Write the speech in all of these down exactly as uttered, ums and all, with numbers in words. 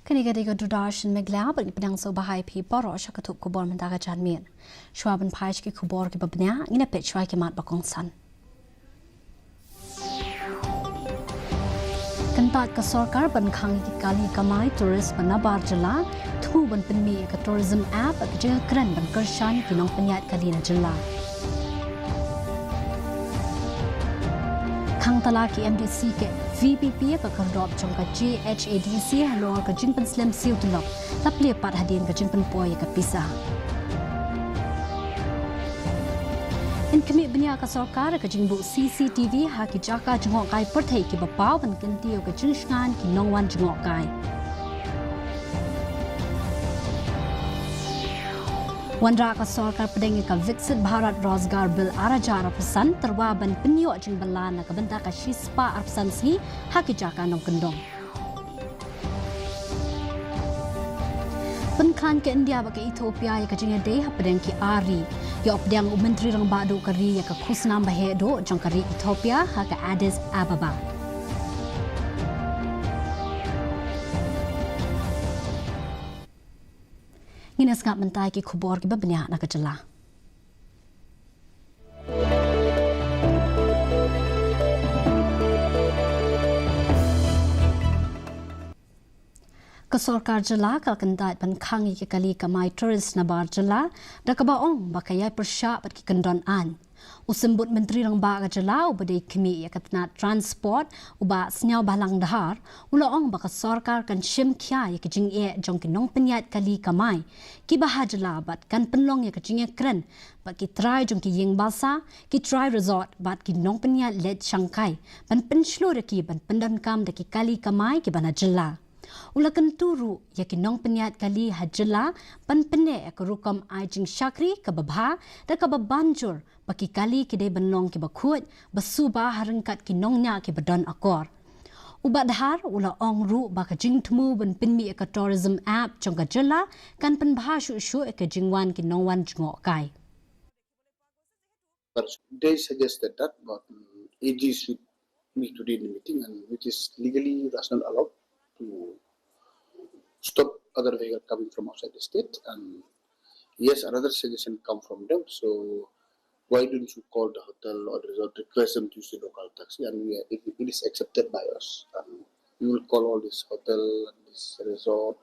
Kane ka dei ka Doordarshan Meghalaya, bad ngi pdiang sngewbha ïa phi baroh sha ka tup khubor mynta ka janmiet. Shuwa ban phai sha ki khubor kiba bniah, ngin ïa peit shuwa ki mat ba kongsan. Kyntait ka sorkar ban khang ïa ki kali kamai tourist ba nabar jylla, thmu ban pynmih ïa ka tourism app, ka jingkren ban kyrshan ïa ki nongpynïaid kali na jylla. Khang tala ki M D C ka V P P ïa ka khyrdop jong ka J H A D C halor ka jingpynslem siew tulop, la plie pat hadien ka jingpynpoi ïa ka pisa. Yn khmih bniah ka sorkar ka jingbuh C C T V ha ki jaka jngohkai pyrthei kiba paw ban kyntiew ka jingshngaiñ ki nongwan jngohkai. Wanrah ka sorkar pdeng ïa ka Viksit Bharat Rozgar Bill ar hajar arphew san, tyrwa ban pynïoh jingbylla na ka bynta ka shispah arphew san sngi ha ki jaka nongkyndong. Pynkhlaiñ ka India bad ka Ethiopia ïa ka jingïadei hapdeng ki ar ri. Ïoh pdiang u Myntri Rangbah Duh ka ri ïa ka khusnam baheh duh jong ka ri Ethiopia ha ka Addis Ababa. Ngin ïa sngap mynta ïa ki khubor kiba bniah na ka jylla. Ka sorkar jylla ka la kyntait ban khang ïa ki kali kamai tourist nabar jylla, da kaba ong ba ka ïai pyrshah bad ki kyndon aiñ. U Symbud Myntri Rangbah ka jylla uba dei khmih ïa ka tnat transport, u Bah Sniawbhalang Dhar, u la ong ba ka sorkar kan shim khia ïa ka jingeh jong ki nongpynïaid kali kamai kiba ha jylla bad kan pynlong ïa ka jingïakren bad ki trai jong ki ïing basa, ki trai resort bad ki nongpynïaid leit shangkai ban pynshlur ïa ki ban pyndonkam da ki kali kamai kiba na jylla. U la kyntu ruh ïa ki nongpynïaid kali ha jylla ban pynneh ïa ka rukom ai jingshakri kaba bha da kaba ban jur ba ki kali ki dei ban long kiba khuid, ba suba ha ryngkat ki nongñiah kiba don akor. U Bah Dhar u la ong ruh ba ka jingthmu ban pynmih ïa ka tourism app jong ka jylla kan pynbha shuh shuh ïa ka jingwan ki nongwan jngohkai. But they suggested that, but, um, A G should meet today in the meeting, and which is legally does not allow to stop other vehicle coming from outside the state. And yes, another suggestion come from them. So why don't you call the hotel or the resort, request them to use the local taxi, and we are, it, it is accepted by us. And we will call all this hotel and this resort,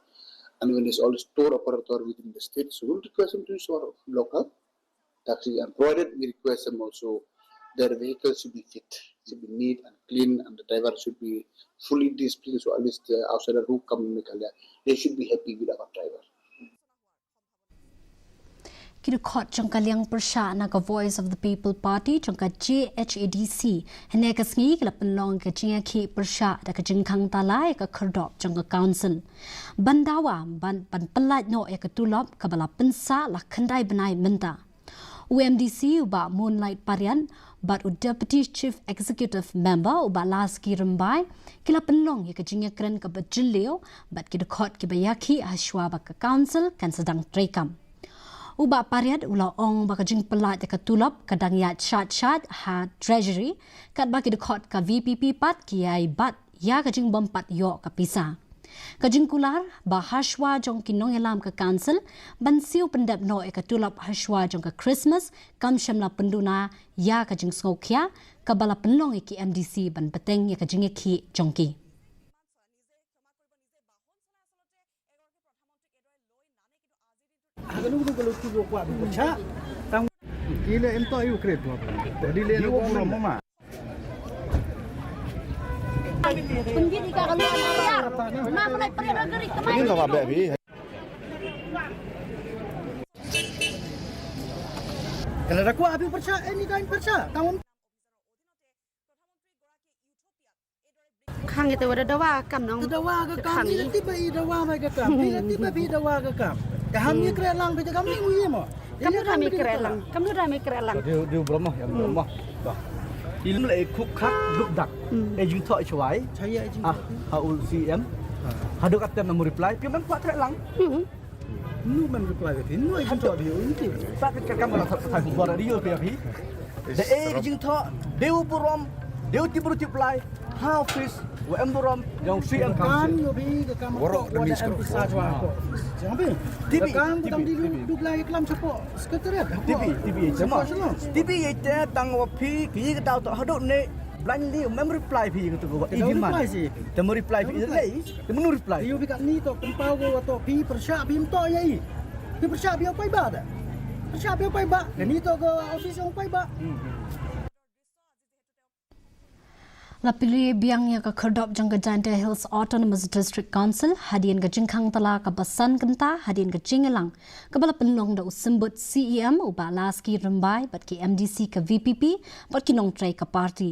and even this all this tour operator within the state. So we'll request them to use our local taxi, and provided we request them also, their vehicle should be fit, should be neat and clean, and the driver should be fully disciplined. So at least the outsider who come in Meghalaya, they should be happy with our driver. Ki dkhot jong ka liang pyrshah na ka Voice of the People Party jong ka J H A D C hynne ka sngi ki la pynlong ka jingïakhih pyrshah da ka jingkhang tala ïa ka khyrdop jong ka council ban dawa ban, ban pyllait noh ïa ka tulop kaba la pynsah la khyndai bnai mynta. U M D C u Bah Moonlight Pariat bad u Deputy Chief Executive Member u Bah Laski Rymbai ki la pynlong ïa ka jingïakren kaba jylliew bad ki dkhot kiba ïakhih hashwa ba ka council kan sa dang treikam. U Bah Pariat u la ong ba ka jingpyllait ïa ka tulop ka dang ïaid shait shait ha Treasury, katba ki dkhot ka V P P pat ki ïai bat ïa ka jingbym pat ïoh ka pisa. Ka jingkular ba hashwa jong ki nongïalam ka council ban siew pyndep noh ïa ka tulop hashwa jong ka Christmas kam shym la pynduna ïa ka jingsngewkhia kaba la pynlong ïa ki M D C ban bteng ïa ka jingïakhih jong ki. Khang ïa te wa da dawa kam nong. Te dawa ka kam, khang ïa te ba i dawa ba ka kam. Te te ba i dawa ka kam. Te ham ïa kre lang ba ka kam ni u ïa mo. Kam ïa kam ïa kre lang. Kam ïa kam ïa kre lang. Diu diu broma ya broma. Ba. Ilm le khuk khak duk dak. E jing thok chwai. Chaya jing. Ah, ha u C M. Ha duk atem na mu reply. Pi man kwat kre lang. Nu man reply ka tin, nu ai jingthoh dei u nti. Pat ka kam la thot thai khubor dei u phi. Da e jingthoh dei u burom, Dei u tip briew tip Blai ha office, wa em burom jong u C M. Kam ïoh phi ka kam, waroh da em pisa jwa ko. Jong phi. Tibi, ka kam tibi, tam di tibi. Duk lai klam chapo secretariat. Tibi, tibi, chapo shalom. Tibi, ite tang wa phi ki ka daw to hadok ne. Blindly mem reply phi ka tu ko. Ka daw reply si. Te mo reply phi lei. Te mo reply. Ïoh phi ka ni to pynpaw ko wa to phi pyrshah phi mto ya i. Phi pyrshah phi pai ba da. Pyrshah phi pai ba. Ni to ko office ong pai ba. La plie biang ïa ka khyrdop jong ka Jaintia Hills Autonomous District Council hadien ka jingkhang tala kaba san kynta hadien ka jingïalang kaba la pynlong da u symbud C E M u Bah Laski Rymbai bad ki M D C ka V P P bad ki nongtrei ka party.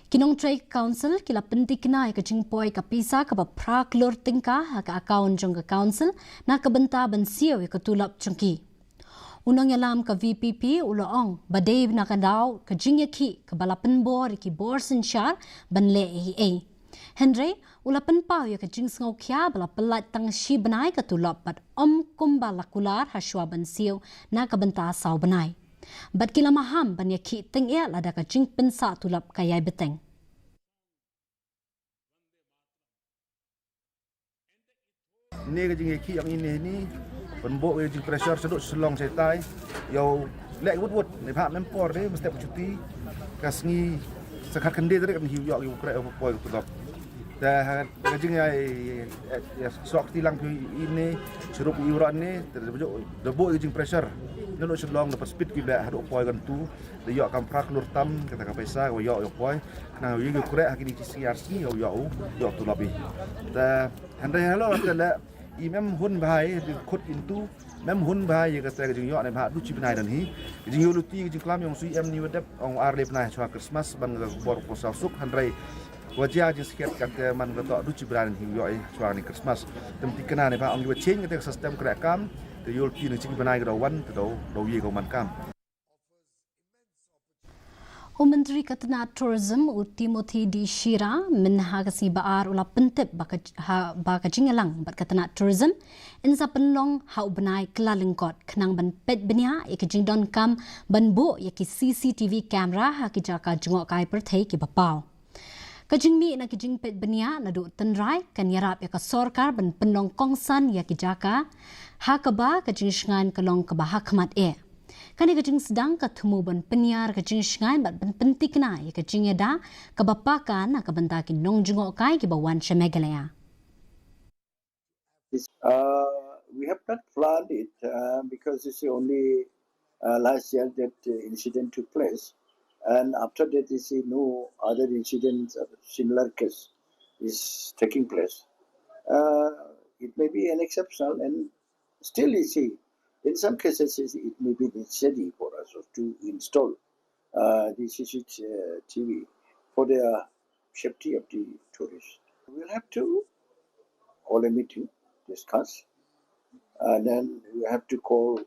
Ki nongtrei ka council ki la pyntikna ïa ka jingpoi ka pisa kaba phra klur tyngka ha ka account jong ka council na ka bynta ban siew ïa ka tulop jong ki. U nongïalam ka V P P u la ong ba dei na ka daw ka jingïakhih kaba la pynbor ïa ki bor synshar ban leh ei ei. Hynrei u la pynpaw ïa ka jingsngewkhia ba la pyllait tang shi bnai ka tulop bad ym kumba la kular ha shuwa ban siew na ka bynta saw bnai. Bad ki la maham ban ïakhih tyngeh lada ka jingpynsah tulop ka ïai bteng. Ne ka jingïakhih ïa ine ni, pynbok ïa jingpressure shaduh Shillong shaitai. Ïoh leh wut wut ne bha mem por de mesti chuti. Ka sngi sa khatkhynde tarik kan hiu ïoh ïa u kreh u poi u tulop. Te ha ka jingïa, ïa, ïa sok ti lang phi ine, shurup ïa u ran ne, te da bok ïa jingpressure. Shaduh Shillong da pa speed ki beh haduh poi kan tu. Da ïoh kam phra klur tam kata ka pisa ka ïoh ïoh poi. Khnang ïoh ïoh kreh ha kini ki sngi ar sngi ïoh ïoh ïoh tulop i. Te hynrei halo te le i mem hun bha i di khut into mem hun bha i kata ka jingïoh ne bha du chi bnai dan hi. Ka jingïoh luti ka jingklam ïong sui em ni wadep ong ar le bnai chwa Christmas ban ka bor ko sa suk hynrei wajia jingskhet kata man ka to du chi bnai dan hi ïoh i chwa ni Christmas. Tem ti kena ne bha ong ïoh change kata ka system kreh kam te ïoh luti ne chi bnai ka daw wan te daw daw ye ka man kam. U Myntri ka tnat Tourism u Timothy D Shira mynha ka sngi ba ar u la pyntip ba ka, ha, ba ka jingïalang bad ka tnat Tourism yn sa pynlong ha u bnai Kyllalyngkot khnang ban peit bniah ïa ka jingdonkam ban buh ïa ki C C T V camera ha ki jaka jngohkai pyrthei kiba paw. Ka jingmih na ka jingpeit bniah naduh tynrai kan ïarap ïa ka sorkar ban pynlong kongsan ïa ki jaka ha kaba ka jingshngaiñ ka long kaba ha khmat eh. Kane ka jingsdang ka thmu ban pynïar ka jingshngaiñ bad ban pyntikna ïa ka jingïada kaba paka na ka bynta ki nongjngohkai kiba wan sha Meghalaya. Uh, we have not planned it, uh, because it's only, uh, last year that, uh, incident took place, and after that, you see, no other incidents of similar case is taking place. Uh, it may be an exceptional, and still, you see, in some cases, it may be necessary for us to install, uh, the C C T V for the safety of the tourists. We'll have to hold a meeting, discuss, and then we have to call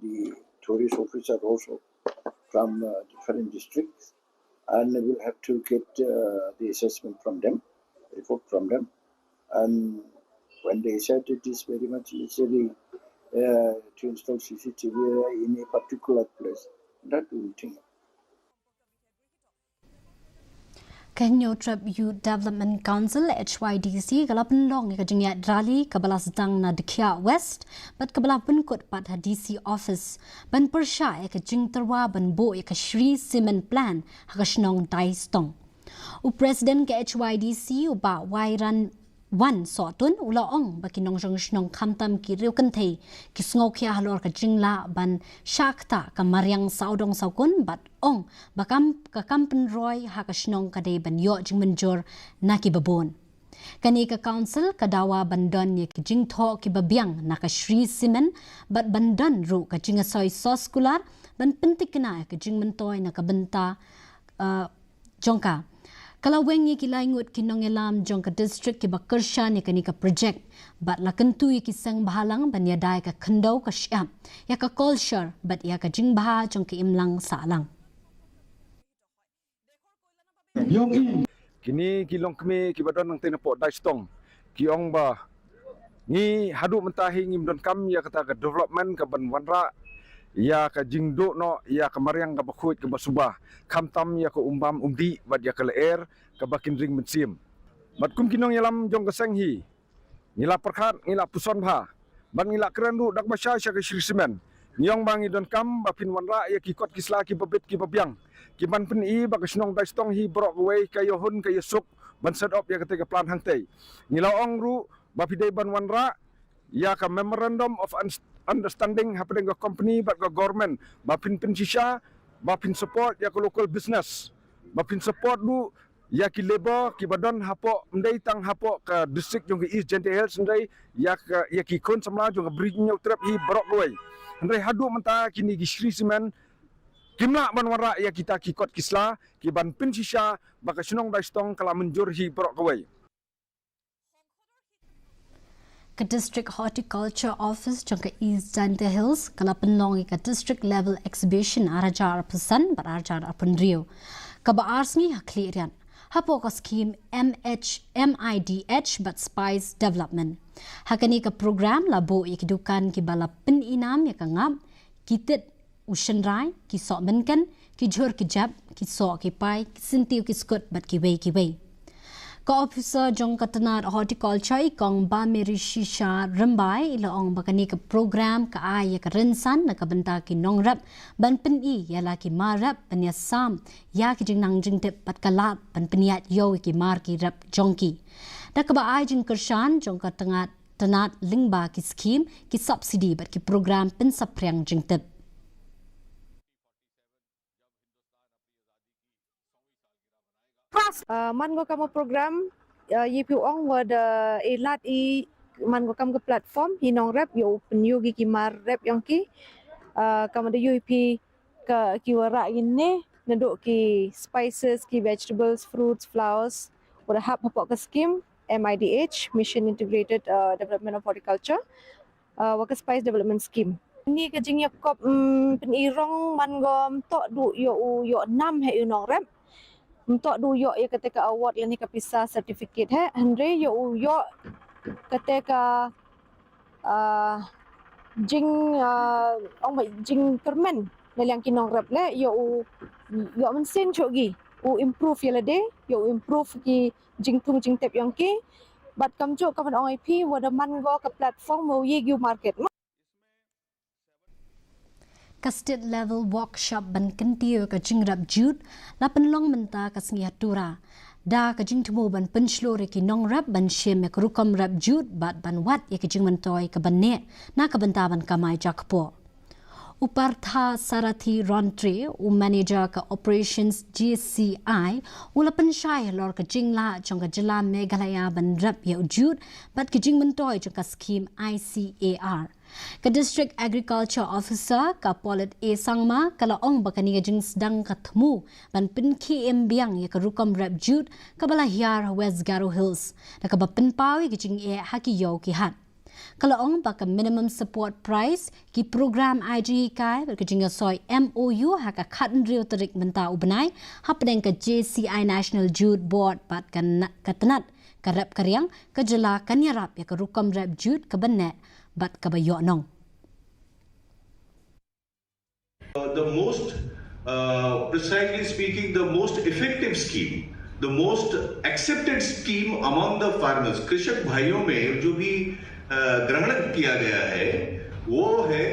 the tourist officer also from, uh, different districts, and we'll have to get, uh, the assessment from them, report from them, and when they said it is very much necessary, uh, to install C C T V in a particular place, that we will think. Ka Hynñiewtrep Youth Development Council, H Y D C, ka la pynlong ïa ka jingïaid rally kaba la sdang na Dkhiah West bad kaba la pynkut pat ha D C office ban pyrshah ïa ka jingtyrwa ban buh ïa ka Shree Cement Plant ha ka shnong Daistong. U President ka H Y D C u Bah Wairan Wan Sohtun u la ong ba ki nongshong shnong khamtam ki riewkynthei ki sngewkhia halor ka jinglah ban shah ktah ka mariang sawdong sawkun bad ong ba kam, ka kam pynroi ha ka shnong ka dei ban ïoh jingmynjur na kiba bun. Kane ka council ka dawa ban don ïa ki jingthoh kiba biang na ka Shree Cement bad ban don ruh ka jingasoi soskular ban pyntikna ïa ka jingmyntoi na ka bynta, uh, jong ka. Ka la weng ïa ki lai ngut ki nongïalam jong ka district kiba kyrshan ïa kane ka project bad la kyntu ïa ki seng bhalang ban ïada ïa ka khyndew ka shyiap, ïa ka culture bad ïa ka jingbha jong ka imlang sahlang. Kine ki longkmie kiba don nangtei napoh Daistong ki ong ba ngi haduh mynta hi ngim donkam ïa kata ka development kaban wanrah ïa ka jingduh noh ïa ka mariang kaba khuid kaba suba, khamtam ïa ka umbam umdih bad ïa ka lyer kaba kin ring mynsiem. Bad kum ki nongïalam jong ka seng hi, ngi la pyrkhat, ngi la puson bha, bad ngi la kren ruh da kaba shai sha ka Shree Cement. Ngi ong ba ngi donkam ba phin wanrah ïa ki kot ki sla kiba bit kiba biang, ki ban pyni ba ka shnong Daistong hi baroh kawei ka ïoh hun ka ïoh suk ban set up ïa kata ka plant hangtei. Ngi la ong ruh ba phi dei ban wanrah ïa ka memorandum of Uns- understanding hapdeng ka company bad ka government, ba phin pynshisha ba phin support ïa ka local business, ba phin support ruh ïa ki labour kiba don hapoh, ym dei tang hapoh ka district jong ka East Jaintia Hills, hynrei ïa ka, ïa ki khun samla jong ka Bri Hynñiewtrep hi baroh kawei. Hynrei haduh mynta kine ki Shree Cement kim lah ban wanrah ïa kita ki kot ki sla ki ban pynshisha ba ka shnong Daistong ka la mynjur hi baroh kawei. Ka District Horticulture Office jong ka East Jaintia Hills ka la pynlong ïa ka District Level Exhibition ar hajar arphew san bad ar hajar arphew hynriew, kaba ar sngi ha Khliehriat, hapoh ka skhim M H, M I D H bad Spice Development. Ha kane ka program la buh ïa ki dukan kiba la pynïnam ïa ka ngap, ki tit u shynrai, ki soh mynken, ki jhur ki jep, ki soh ki pai, ki syntiew ki skud bad kiwei kiwei. Ka ophisar jong ka tnat Horticulture, i Kong Bamiri Shisha Rymbai, i la ong ba kane ka program ka ai ïa ka rynsan na ka bynta ki nongrep ban pyni ïa la ki mar rep ban ïasam ïa ki jingnang jingtip bad ka lad ban pynïaid ïew ïa ki mar ki rep jong ki. Da kaba ai jingkyrshan jong ka tnat tnat lyngba ki skhim, ki subsidy bad ki program pynsaphriang jingtip. Uh, man ko kam program uh, ye phi ong wa da e lad i man ko kam ka platform hi nongrep ïa u pynïoh ki mar rep jong ki. Uh, kam da ïoh phi ka ki wa rah ïa ne naduh ki spices, ki vegetables, fruits, flowers, wa da hap hapoh ka skhim M I D H, Mission Integrated uh, Development of Horticulture, uh, wa ka Spice Development Scheme. Ni ka jingïakop um, pynirong man go mtok du ïoh u ïoh nam he u nongrep. Mtok du ïoh ïa kata ka award lane ka pisa certificate he. Hynrei ïoh u ïoh kata ka uh, jing uh, ong ba jing permen na liang ki nongrep le ïoh u ïoh mynsiem chogi u improve ïa lade, ïoh u improve ki jingthung jingtep jong ki. Bad kam ju kam ong ïa phi wa da man go ka platform wa ye gi market. Ka State Level Workshop ban kyntiew ka jingrep jut la pynlong mynta ka sngi ha Tura da ka jingthmu ban pynshlur ïa ki nongrep ban shim ïa ka rukom rep jut bad ban wad ïa ka jingmyntoi ka ban neh na ka bynta ban kamai jakpoh. U Partha Sarathi Rontre, u manager ka Operations J C I, u la pynshai halor ka jinglah jong ka jylla Meghalaya ban rep ïa u jut bad ka jingmyntoi jong ka skhim I C A R. Ka District Agriculture Officer, ka Polit A Sangma, ka la ong ba kane ka jingsdang ka thmu ban pynkhie im biang ïa ka rukom rep jut kaba la hiar ha West Garo Hills, da kaba pynpaw ïa ka jingeh ha ki ïew ki hat. Ka la ong ba ka minimum support price, ki program ai jinghikai bad ka jingïasoi M O U ha ka khathynriew tarik mynta u bnai hapdeng ka J C I National Jute Board bad ka tnat ka rep ka riang ka jylla kan ïarap ïa ka rukom rep jute kaba neh bad kaba ïoh nong. The most, uh, precisely speaking, the most effective scheme, the most accepted scheme among the farmers, कृषक भाइयों में जो भी uh, ग्रहण किया गया है, वो है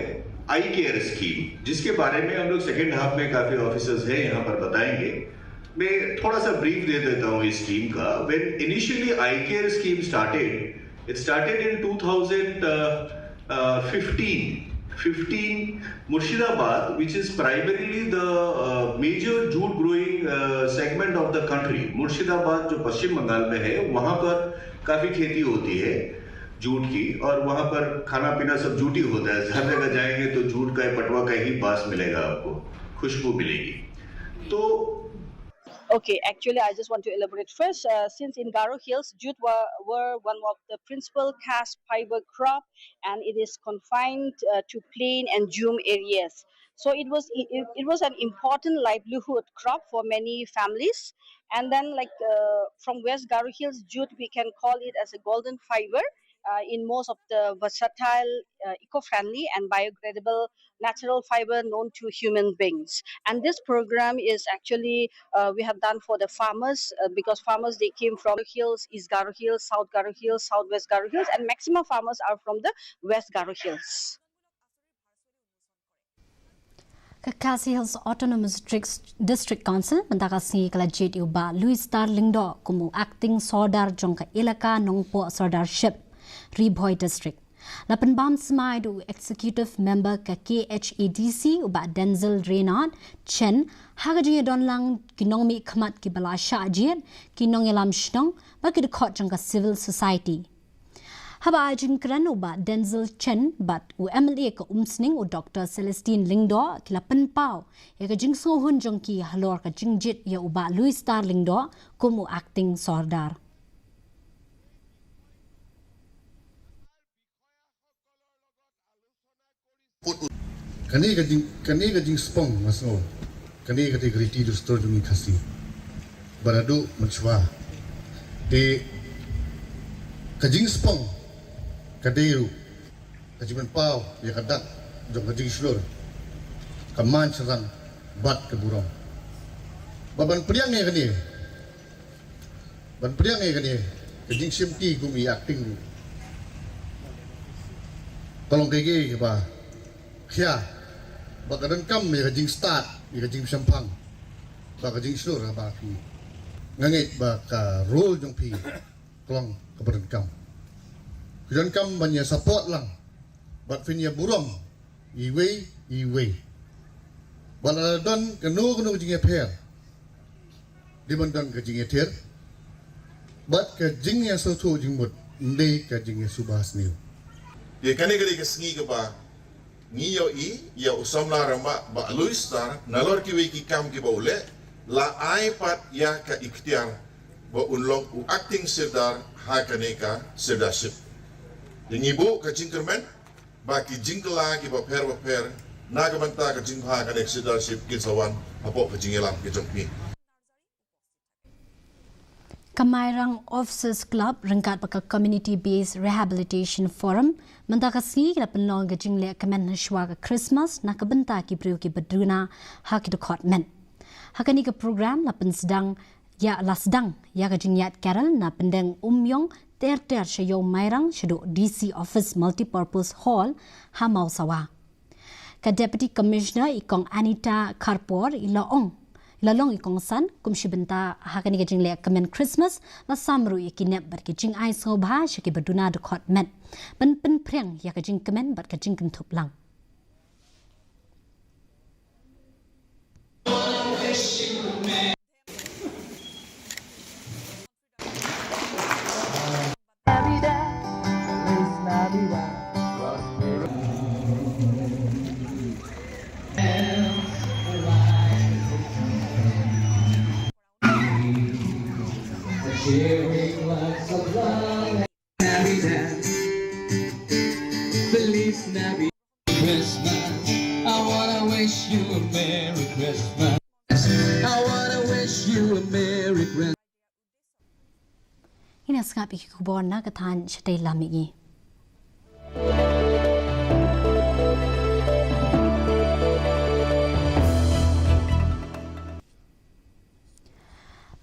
आई केयर स्कीम, जिसके बारे में हम लोग सेकेंड हाफ में काफी ऑफिसर्स हैं यहाँ पर बताएंगे। मैं थोड़ा सा ब्रीफ दे देता हूँ इस स्कीम का। When initially I care scheme started, it started in two thousand fifteen. fifteen, Murshidabad, which is primarily the uh, major jute growing uh, segment of the country. मुर्शिदाबाद जो पश्चिम बंगाल में है, वहाँ पर काफी खेती होती है जूट की, और वहाँ पर खाना पीना सब जूटी होता है। हर जगह जाएंगे तो जूट का पटवा का ही बास मिलेगा आपको, खुशबू मिलेगी। तो Okay, actually, I just want to elaborate first. Uh, since in Garo Hills, jute were, were one of the principal caste fiber crop, and it is confined uh, to plain and jhum areas. So it was it, it was an important livelihood crop for many families. And then, like uh, from West Garo Hills jute, we can call it as a golden fiber. uh, in most of the versatile, uh, eco-friendly and biodegradable natural fiber known to human beings. And this program is actually, uh, we have done for the farmers, uh, because farmers, they came from Hills, East Garo Hills, South Garo Hills, Southwest Garo Hills, and maximum farmers are from the West Garo Hills. Ka Khasi Hills Autonomous District, District Council mynta ka sngi ka la jied ïa u Bah Louis Star Lyngdoh kum u Acting Sordar jong ka Elaka Nongpoh Sordarship, Ri Bhoi District. La pynbam smai da u Executive Member ka K H A D C, u Bah Denzil Reynard Chen, ha ka jingïadon lang ki nongmihkhmat kiba la shah jied, ki nongïalam shnong bad ki dkhot jong ka civil society. Haba ai jingkren, u Bah Denzil Chen bad u M L A ka Umsning, u Doktor Celestine Lyngdoh, ki la pynpaw ïa ka jingsngewhun jong ki halor ka jingjied ïa u Bah Louis Star Lyngdoh kum u Acting Sordar. Kane ka jing, kane ka jingspong nga sngew, kane ka dei ka riti dustur jong ngi Khasi. Ba naduh mynshuwa, te ka jingspong ka dei ruh ka jingpynpaw ïa ka dak jong ka jingshlur, ka man sharang bad ka burom. Ba ban pdiang ïa kane, ban pdiang ïa kane ka jingshimti kum i Acting, ka long kaei kaei kaba khia, ba ka donkam ïa ka jingstad, ïa ka jingshemphang, ba ka jingshlur, ba ki, nga ngeit ba ka role jong phi ka long kaba donkam. Ka donkam ban ïa support lang bad phin ïa burom iwei iwei. Ba la don kano kano ka jingïapher, dei ban don ka jingïathir bad ka jingïasngewthuh jingmut, ym dei ka jingïasuba sniew. Ïa kane ka dei ka sngi kaba ngi ïohi ïa u samla rangbah Bah Louis Star, nalor kiwei ki kam kiba u leh, la ai pat ïa ka iktiar ba un long u Acting Sordar ha kane ka Sordarship. Te ngi buh ka jingkyrmen ba ki jingkylla kiba pher ba pher na ka bynta ka jingbha kane ka Sordarship kin sa wan hapoh ka jingïalam ka jong phi. Ka Mairang Officers Club ryngkat bad ka Community Based Rehabilitation Forum mynta ka sngi ki la pynlong ka jingleh kmen hashwa ka Christmas na ka bynta ki briew kiba duna ha ki dkhot met. Ha kane ka program la pynsdang ïa, la sdang ïa ka jingïaid carol na Pyndengumiong ter ter sha Ïew Mairang shaduh D C Office Multipurpose Hall ha Mawsawa. Ka Deputy Commissioner i Kong Anita Kharpor i la ong, i la long i kongsan, kum shi bynta ha kane ka jingleh kmen Christmas, la sam ruh ïa ki nep bad ki jingai sngewbha sha kiba duna dkhot met ban pynphriang ïa ka jingkmen bad ka jingkynthup lang. Feliz Navidad. Christmas. I wanna wish you a Merry Christmas. I wanna wish you a Merry Christmas. Ngin ïa sngap ïa ki khubor na ka thaiñ shatei lam ïa ngi.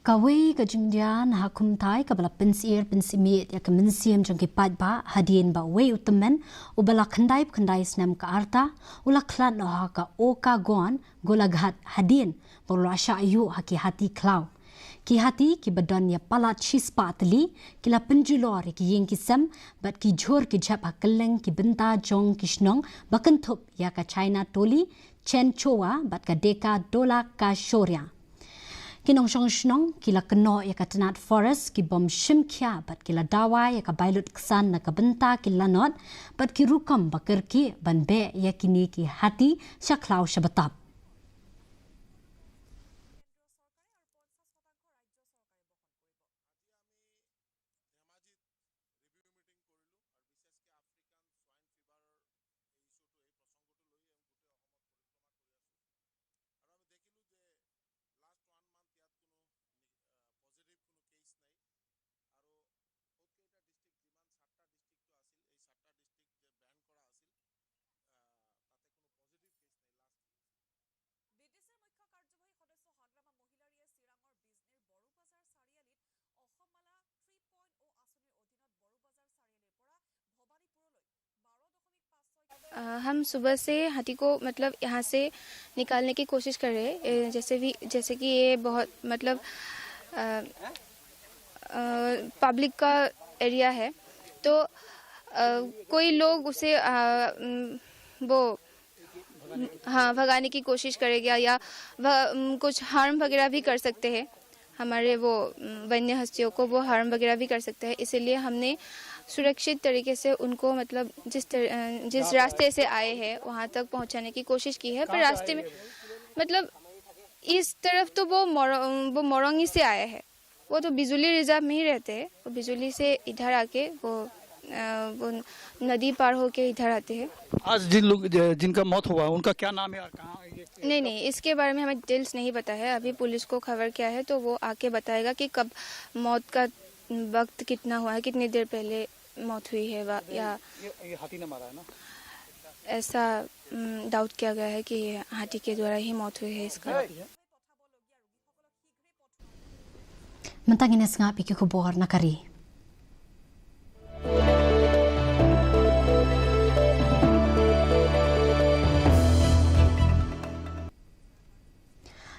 Kawei ka jingdia na ha Khyndai kaba la pynsyier pynsyiemiet ïa ka mynsiem jong ki paidbah hadien ba uwei u tymmen uba la khyndai phew khyndai snem ka rta u la khlad noh ha ka Okhagon Golaghat hadien ba u la shah ïuh ha ki hati khlaw. Ki hati kiba don ïa palat shispah tylli ki la pynjulor ïa ki ïing ki sem bad ki jhur ki jhep ha kylleng ki bynta jong ki shnong ba kynthup ïa ka China Toli, Chen Chowa bad ka Deka Dola Kashoria. Ki nongshong shnong ki la kynnoh ïa ka tnat forest ki bym shim khia bad ki la dawa ïa ka bai lut ksan na ka bynta ki lanot bad ki rukom ba kyrkieh ban beh ïa kine ki hati sha khlaw sha btap. ধেমাজিত ৰিভিউ মিটিং কৰিলোঁ আৰু বিশেষকৈ আফ্ৰিকান স্বাইন ফিভাৰৰ এই ইছ্যুটো, এই প্ৰসংগটো লৈ আমি গোটেই অসমত পৰিক্ৰমা কৰি আছোঁ। আৰু আমি দেখিলোঁ যে লাষ্ট ওৱান মান্থ ইয়াত কোনো নি-, আহ, পজিটিভ কোনো কেছ নাই। আৰু বহুতকেইটা ডিষ্ট্ৰিক্ট, যিমান সাতটা ডিষ্ট্ৰিক্টটো अ, हम सुबह से हाथी को, मतलब, यहाँ से निकालने की कोशिश कर रहे हैं। ए, जैसे भी, जैसे कि ये बहुत, मतलब, अ, अ, पब्लिक का एरिया है, तो, अ, कोई लोग उसे, अ, उम, वो, हाँ, भगाने की कोशिश करेगा या व-, उम, कुछ हार्म वगैरह भी कर सकते हैं। हमारे वो, उम, वन्य हस्तियों को वो हार्म वगैरह भी कर सकते हैं, इसीलिए हमने सुरक्षित तरीके से उनको, मतलब, जिस तर-, अ, जिस रास्ते से आए हैं, वहाँ तक पहुँचाने की कोशिश की है, पर रास्ते में, मतलब, इस तरफ तो वो मोर-, वो मोरंगी से आए हैं, वो तो बिजुली रिजर्व में ही रहते हैं, वो बिजुली से इधर आके वो, अ, वो नदी पार होके इधर आते हैं। आज जिन लोग, ज-, जिनका मौत हुआ, उनका क्या नाम है और कहाँ ये? नहीं, नहीं, इसके बारे में हमें डिटेल्स नहीं पता है। अभी पुलिस को खबर किया है, तो वो आके बताएगा कि कब मौत का वक्त कितना हुआ है, कितनी देर पहले मौत हुई है वा-, या ये, ये हाथी ने मारा है ना? ऐसा, उम, डाउट किया गया है कि ये हाथी के द्वारा ही मौत हुई है इसका। Mynta ngin ïa sngap ïa ki khubor na ka ri.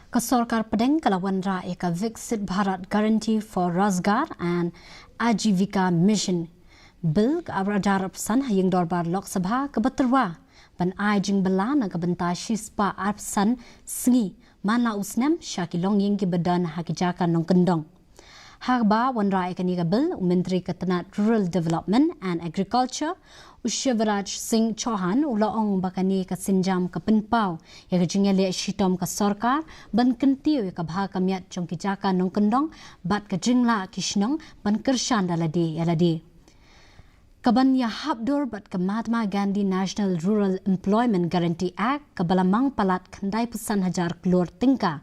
Ka sorkar pdeng ka la wanrah ïa ka Viksit Bharat Guarantee for Rozgar and Ajivika Mission Bill kaba ar hajar arphew san ha ïing dorbar Lok Sabha kaba tyrwa ban ai jingbylla na ka bynta shispah arphew san sngi man la u snem sha ki longïing kiba don ha ki jaka nongkyndong. Haba wanrah ïa kane ka bill, u Myntri ka tnat Rural Development and Agriculture, u Shivraj Singh Chouhan, u la ong ba kane ka sienjam ka pynpaw ïa ka jingïaleh shitom ka sorkar ban kyntiew ïa ka bha ka miat jong ki jaka nongkyndong bad ka jinglah ki shnong ban kyrshan da lade ïa lade. Kaban ïahap dur bad ka Mahatma Gandhi National Rural Employment Guarantee Act kaba la mang palat khyndai phew san hajar klur tyngka.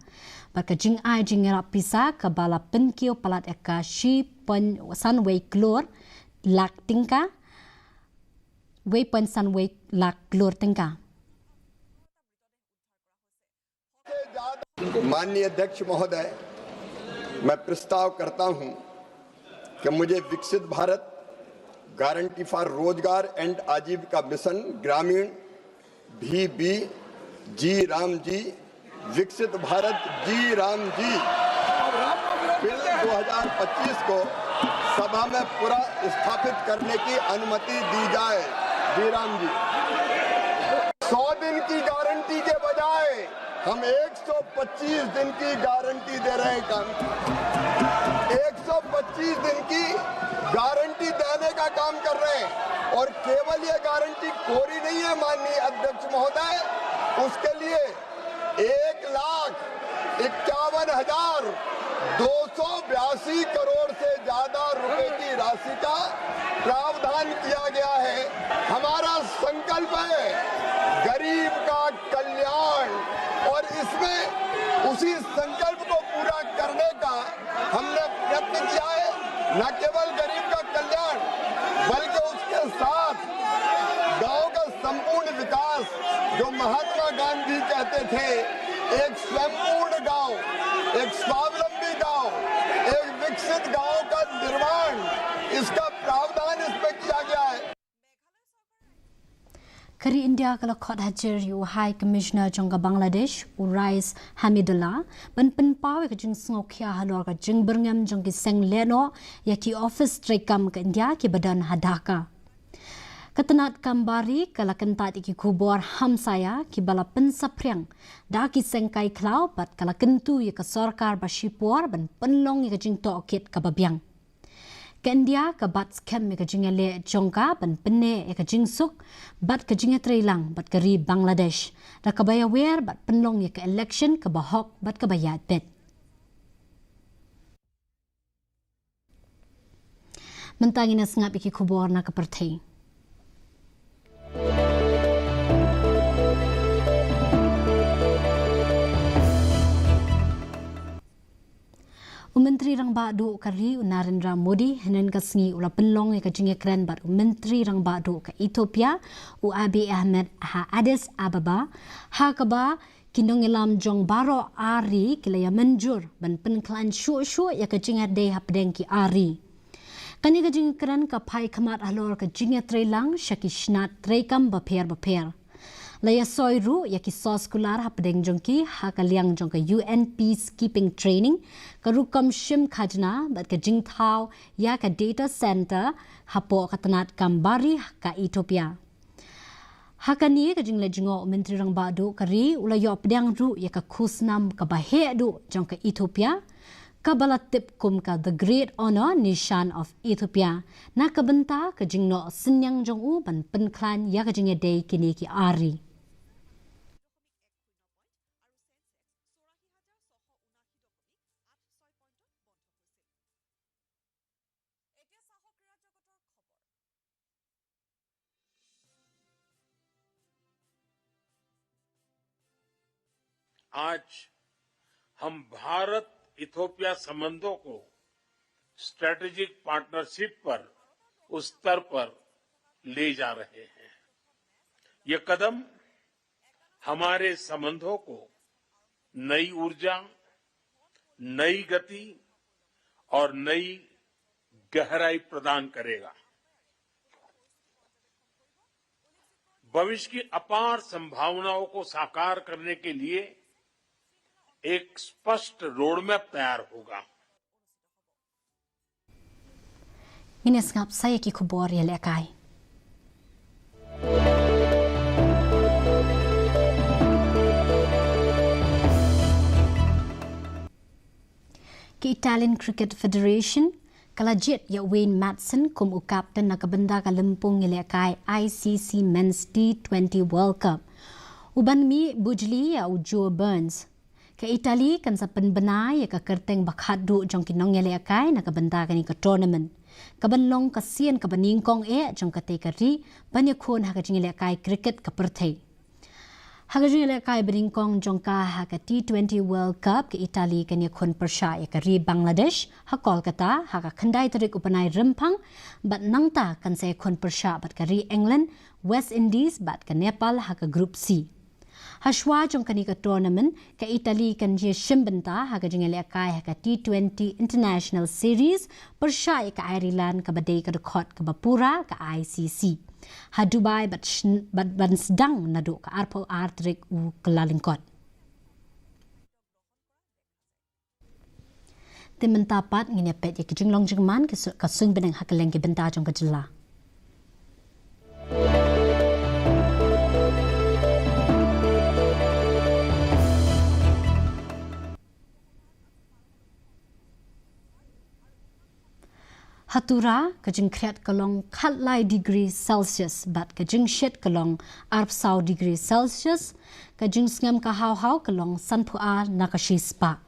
Bad ka jingai jingïarap pisa kaba la pynkiew palat ïa ka shi point san wei klur lak tyngka, wei point san wei lak klur tyngka. माननीय अध्यक्ष महोदय, मैं प्रस्ताव करता हूं कि मुझे विकसित भारत गारंटी फॉर रोजगार एंड आजीविका मिशन ग्रामीण भी बी जी राम जी, विकसित भारत जी राम जी बिल दो हज़ार पच्चीस को सभा में पूरा स्थापित करने की अनुमति दी जाए। जी राम जी, सौ दिन की गारंटी के बजाय हम एक सौ पच्चीस दिन की गारंटी दे रहे हैं काम, एक सौ पच्चीस दिन की गारंटी देने का काम कर रहे हैं। और केवल ये गारंटी कोरी नहीं है माननीय अध्यक्ष महोदय, उसके लिए एक लाख इक्यावन हजार दो सौ बयासी करोड़ से ज्यादा रुपए की राशि का प्रावधान किया गया है। हमारा संकल्प है गरीब का कल्याण, और इसमें उसी संकल्प को पूरा करने का हमने प्रयत्न किया है। न केवल गरीब का कल्याण, बल्कि उसके साथ गांव का संपूर्ण विकास, जो महात्मा गांधी कहते थे, एक स्वयंपूर्ण गांव, एक स्वावलंबी गांव, एक विकसित गांव का निर्माण, इसका प्रावधान इसमें किया गया है। Ka ri India ka la khot hajir ïa u High Commissioner jong ka Bangladesh, u Rais Hamidullah, ban pynpaw ïa ka jingsngewkhia halor ka jingbyrngem jong ki seng lehnoh ïa ki office treikam ka India kiba don ha Dhaka. Ka tnat kam bar ri ka la kyntait ïa ki khubor hamsaïa kiba la pynsaphriang da ki seng kai khlaw bad ka la kyntu ïa ka sorkar ba shipor ban pynlong ïa ka jingtohkit kaba biang. Ka India ka bat skhem ïa ka jingïaleh jong ka ban pynneh ïa ka jingsuk bad ka jingïatreilang bad ka ri Bangladesh, da kaba ïawer bad pynlong ïa ka election kaba hok bad kaba ïaid beit. Mynta ngin ïa sngap ïa ki khubor na ka pyrthei. U Myntri Rangbah Duh ka ri, u Narendra Modi, hynnin ka sngi u la pynlong ïa ka jingïakren bad u Myntri Rangbah Duh ka Ethiopia, u Abiy Ahmed, ha Addis Ababa, ha kaba ki nongïalam jong baroh ar ri ki la ïa mynjur ban pynkhlaiñ shuh shuh ïa ka jingïadei hapdeng ki ar ri. Kane ka jingkren ka phai khmat halor ka jingïatreilang sha ki shnat treikam bapher bapher. La ïasoi ruh ïa ki soskular hapdeng jong ki ha ka liang jong ka U N Peacekeeping Training, ka rukom shim khajna bad ka jingthaw ïa ka data center hapoh ka tnat kam Bari ka Ethiopia. Ha kane ka jingleit jngoh, u Myntri Rangbah Duh ka ri u la ïoh pdiang ruh ïa ka khusnam kaba heh duh jong ka Ethiopia, kaba la tip kum ka The Great Honor Nishan of Ethiopia, na ka bynta ka jingnoh synñiang jong u ban pynkhlaiñ ïa ka jingïadei kine ki ar ri. आज हम भारत इथियोपिया संबंधों को स्ट्रेटेजिक पार्टनरशिप पर, उस स्तर पर ले जा रहे हैं। ये कदम हमारे संबंधों को नई ऊर्जा, नई गति और नई गहराई प्रदान करेगा। भविष्य की अपार संभावनाओं को साकार करने के लिए एक स्पष्ट रोडमैप तैयार होगा। Ngin ïa sngap sa ïa ki khubor ïalehkai. Ka Italian Cricket Federation ka la jied ïa Wayne Madsen kum u captain na ka bynta ka lympung ïalehkai I C C Men's T twenty World Cup. U ban mih bujli ïa u Joe Burns. Ka Italy kan sa pynbna ïa ka kyrteng ba khatduh jong ki nongïalehkai na ka bynta kane ka tournament. Ka ban long ka sien kaba nyngkong eh jong katei ka ri ban ïakhun ha ka jingïalehkai cricket ka pyrthei. Ha ka jingïalehkai banyngkong jong ka ha ka T twenty World Cup, ka Italy kan ïakhun pyrshah ïa ka ri Bangladesh ha Kolkata ha ka khyndai tarik u bnai Rymphang, bad nangta kan sa ïakhun pyrshah bad ka ri England, West Indies bad ka Nepal ha ka Group C. Hashwa jong kane ka tournament, ka Italy kan ïashim bynta ha ka jingïalehkai ha ka T twenty International Series pyrshah ïa ka Ireland kaba dei ka dkhot kaba pura ka I C C ha Dubai, bad sn-, bad ban sdang naduh ka arphew ar tarik u Kyllalyngkot. Te mynta pat ngin ïa peit ïa ki jinglong jingman ki su-, ka suiñ bneng ha kylleng ki bynta jong ka jylla. Ha Tura, ka jingkhriat ka long khatlai degree Celsius, bad ka jingshit ka long arphew saw degree Celsius, ka jingsngem ka haw haw ka long sanphew ar na ka shispah.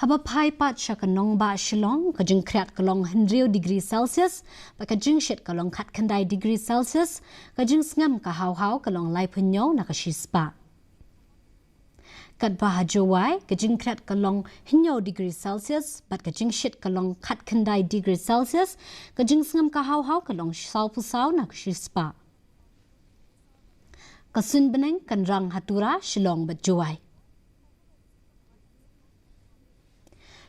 Haba phai pat sha ka nongbah Shillong, ka jingkhriat ka long hynriew degree Celsius, bad ka jingshit ka long khatkhyndai degree Celsius, ka jingsngem ka haw haw ka long laiphew hynñiew na ka shispah. Katba ha Jowai, ka jingkhriat ka long hynñiew degree Celsius, bad ka jingshit ka long khatkhyndai degree Celsius, ka jingsngem ka haw haw ka long sawphew saw na ka shispah. Ka suiñ bneng kan rang ha Tura, Shillong bad Jowai.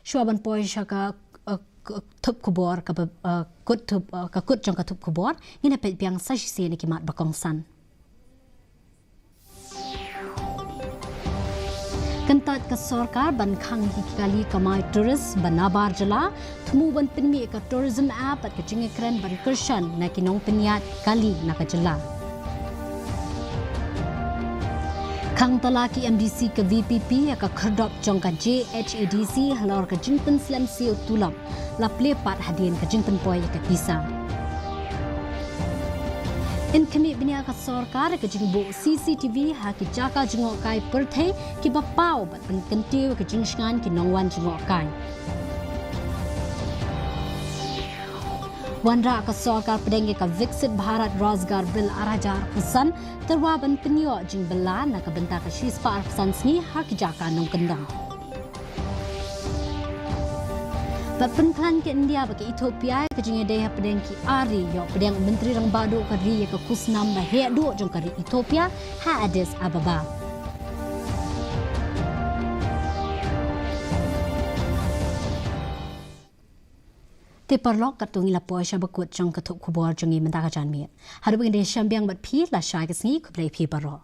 Shuwa ban poi sha ka, uh, k-, thup khubor kaba, uh, kut thup, uh, ka kut jong ka thup khubor, ngin ïa peit biang sa shisien ïa ki mat ba kongsan. Kyntait ka sorkar ban khang ïa ki kali kamai tourist ba nabar jylla, thmu ban pynmih ïa ka tourism app bad ka jingïakren ban kyrshan na ki nongpynïaid kali na ka jylla. Khang tala ki M D C ka V P P ïa ka khyrdop jong ka J H A D C halor ka jingpynslem siew tulop. La plie pat hadien ka jingpynpoi ïa ka pisa. Yn khmih bniah ka sorkar ïa ka jingbuh C C T V ha ki jaka jngohkai pyrthei kiba paw bad pynkyntiew ïa ka jingshngaiñ ki nongwan jngohkai. Wanrah ka sorkar pdeng ïa ka Viksit Bharat Rozgar Bill ar hajar arphew san, tyrwa ban pynïoh jingbylla na ka bynta ka shispah arphew san sngi ha ki jaka nongkyndong. Bad pynkhlaiñ ka India bad ka Ethiopia ïa ka jingïadei hapdeng ki ar ri, ïoh pdiang u Myntri Rangbah Duh ka ri ïa ka khusnam ba heh duh jong ka ri Ethiopia ha Addis Ababa. Te paralok, katto ngi la poi sha bakut jong ka thup khubor jong ngi mynta ka janmiet. Haduh ba ngin ïashem biang bad phi lashai ka sngi, khublei phi baroh.